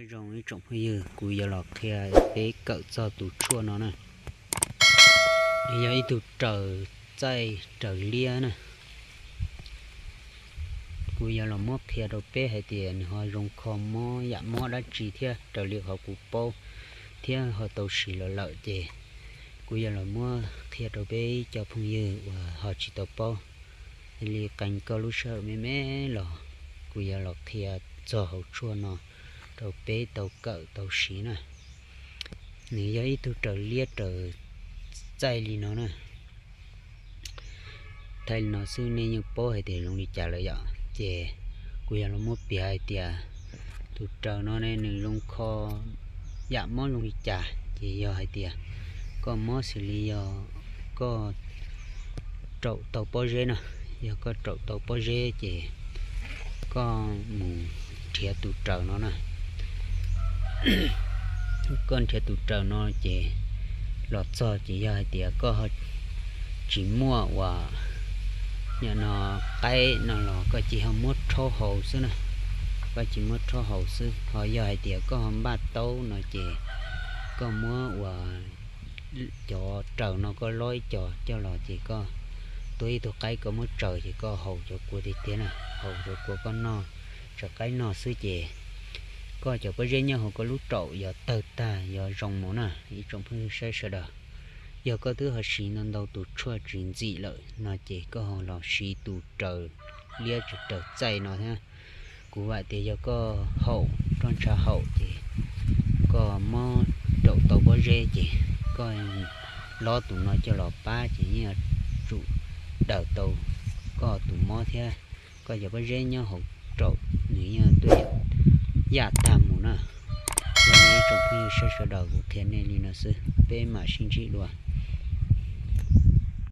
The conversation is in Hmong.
Zoo ib tsoom phooj ywg, kuv yuav los qhia peb kawm txog tus tshuaj no na. Nws yog ib tug raws txaij raws liab na. Kuv yuav los muab qhia rau peb hais tias nws ho zoo kho mob yam mob dab tsi thiab raws li qhov kuv paub thiab ho tau siv los lawm ces kuv yuav los muab qhia rau peb cov phooj ywg uas ho tsis tau paub. Li qee koj lub sij hawm me me los kuv yuav los qhia txog hauv tshuaj no rau peb tau kawm tau siv na. Nws yog ib tug raws liab raws txaij li no na. Thaij li no xwb nej yeej paub hais tias zoo li cas lawm yom. Ces kuv yog los muab piav hais tias tus raws no ne nws zoo kho yam mob zoo li cas, ces yog hais tias koj mob xws li yog koj raum tau pob zeb no, yog koj raum tau pob zeb ces koj mus nrhiav tus raws no na. Koj nrhiav tus raws no ces los txog ces yog hais tias koj tsis muaj uas nim no qaib no los koj cia ho muab rhaub haus xwb na. Koj cia muab rhaub haus xwb, ho yog hais tias koj ho npaj taub no ces koj muab uas cov raws no koj lob ib co coj los ces koj tuav ib tug qaib koj muab tsaws ces koj haus cov kua tiag tiag na, haus cov kua koj noj, tsaws qaib noj xwb ces koj cov pob zeb nyob hauv koj lub raum yuav tawg tag yuav zoo mus na ib tsoom phooj ywg saib sawv daws. Yog koj twb ho siv ntau ntau tus tshuaj tsis ntxim lawm no ces koj ho los siv tus raws liab raws txaij no thiab. Kuv vam tias yog koj haum roj ntsha haum ces koj mob raum tau pob zeb ces koj lob tus no coj los pab ces yeej yuav tsum daws tau koj tus mob thiab koj cov pob zeb nyob hauv raum nws yeej tuaj yam tag mus na. Yog li ib tsoom phooj ywg saib sawv daws, kuv qhia nej li no xwb, peb mam sib ntsib dua.